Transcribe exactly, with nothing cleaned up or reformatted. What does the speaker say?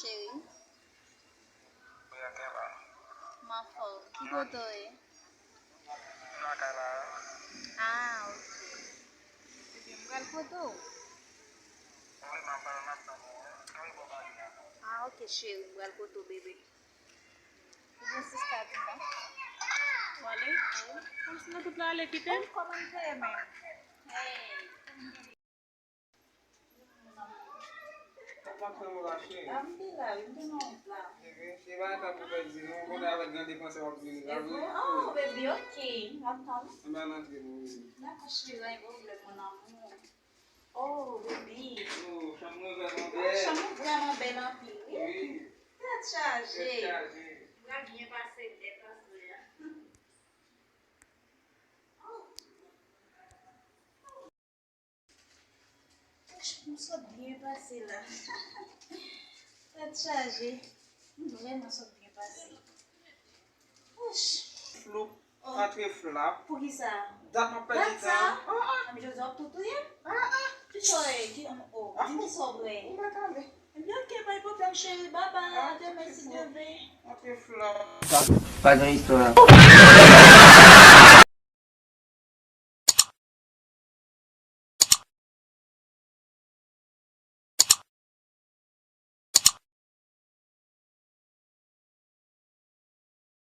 Cheri. Mwen anfòm. Ki kote w ye? Mwen lakay la. Ah, ok. Ebyen, m pral kote w. Wi, m ap pale, m ap tann ou. Wi, bò pale a. Ah, ok, cheri, m pral kote w, bebe. Ebyen, sista, di m non. W ale? Wi. Kòmsi nou tout la ale kite m? Kòman m fè menm? Hey. Sa k ap fè w la, cheri? Ah, m te la, wi, m te nan wout la. Ebyen, se pa tan pou pèdi non, ou konnen avèk gran depansè w ap vini la, wi. Oh, baby, ok. M ap tann ou. Ann al antre, non, wi. Dakò, cheri, pa gen pwoblèm, mon amour. Oh, baby. Oh, chanm nou vrèman bèl. Chanm nou vrèman bèl anpil, wi. Wi. Tèt chaje. Tèt chaje. M pral byen pase nèt aswè a. Oh. M sot byen pase la. Tèt chaje. M vrèman sot byen pase. Ouch. Flou, antre flap. Poukisa? Dat m ap pèdi tan. Dat sa? Ah, ah. Ann Jozèf tou touye m? Ah, ah. Ki sa w ye? Ki, oh, di m ki sa w dwe. Ou mèt ale. Ebyen, ok, pa gen pwoblèm, cheri. Bye bye. A demen, si Dye vle. Antre flap. Pa gen istwa.